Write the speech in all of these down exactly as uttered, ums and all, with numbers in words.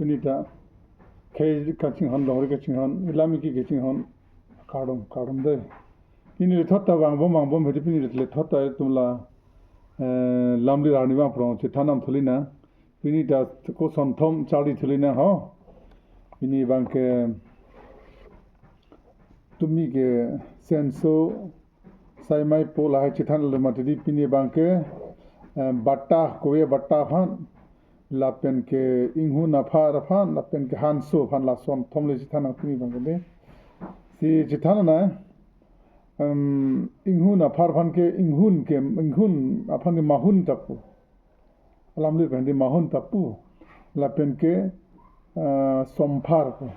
Pini ta khei kachinghon, longle kachinghon, ilamiki kachinghon, kardom, kardom dei. Pini lethot ta vangbom, vangbom hedi pini lethot ta itum la, eh, lamlir arni abang prong chethan nam thulinang. Pini ta koson thom charli thulinang ho. Pini abangke tumi ke senso saimai po lahai chethan lo mati di pini abangke, eh, bata, kove bata aphan, lapen ke inghun aphar aphan, lapen ke hanso aphan, lason thom le chethan nang pini abangke dei. Si chethan nang, em, inghun aphar aphan ke, inghun ke, inghun aphan ke mahun ta pu. Alamlir pen di mahun ta pu. Lapen ke, eh, somphar pu.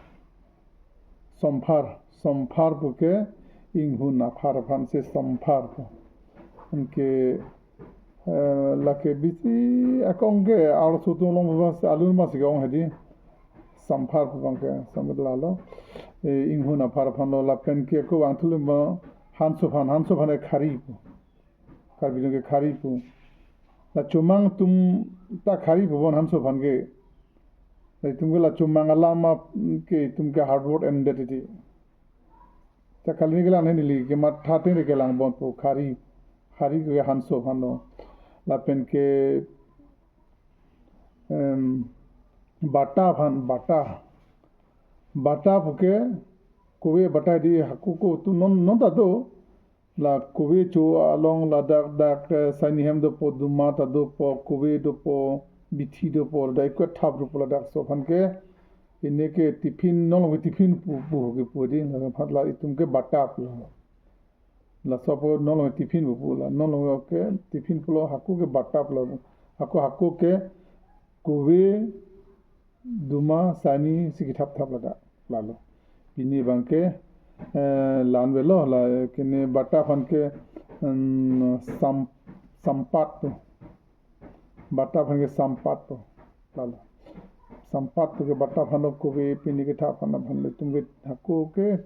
Somphar, somphar pu ke inghun aphar aphan si somphar pu. Anke, eh, lake bisi akong ke arloso atum along mas, alun mas ke ong hedi. Somphar pu abangke, somphar lalo. Eh, inghun aphar aphan lo lapen ke ako vangthulim ma hanso aphan, hanso aphan ke khari pu. Karbi atum ke khari pu. La chomang atum ta khari pubom hanso aphan ke. La itum ke la chomang alam ma ke itum ke hard work ended iti. Ta kali ni kelang neli ke matha teng kelang bon pu khari. Khari ke hanso aphan lo. Lapen ke, em, bata aphan, bata. Bata pu ke kove bata di hako ako atum non, non ta do. La kove cho along ladak dak, eh, saini hem dopo, duma ta dopo, kove dopo, bithi dopo, ladak ikut thap dopo ladak so aphan ke. Pini ke tiffin, non along ke tiffin pu, pu ke pu di, lapen aphan la itum ke bata pu lo. Laso apo non along ke tiffin pu pu la, non along ke tiffin pulo, hako ke bata pulo. Hako, hako ke kove, duma, saini si kethap thap ladak lalo. Pini abangke, eh, la-an avelo la, kene bata aphan ke, em, sam-, sampat pu. Bata aphan ke sampat pu lalo. Sampat pu ke bata aphan lo, kove pini kethap aphan, aphan lo itum ke hako ke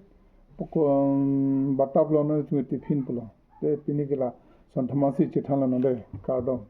poko, em, bata pulo, non itum ke tiffin pulo. Te pini ke lason thom si chethan lonang dei, kardom.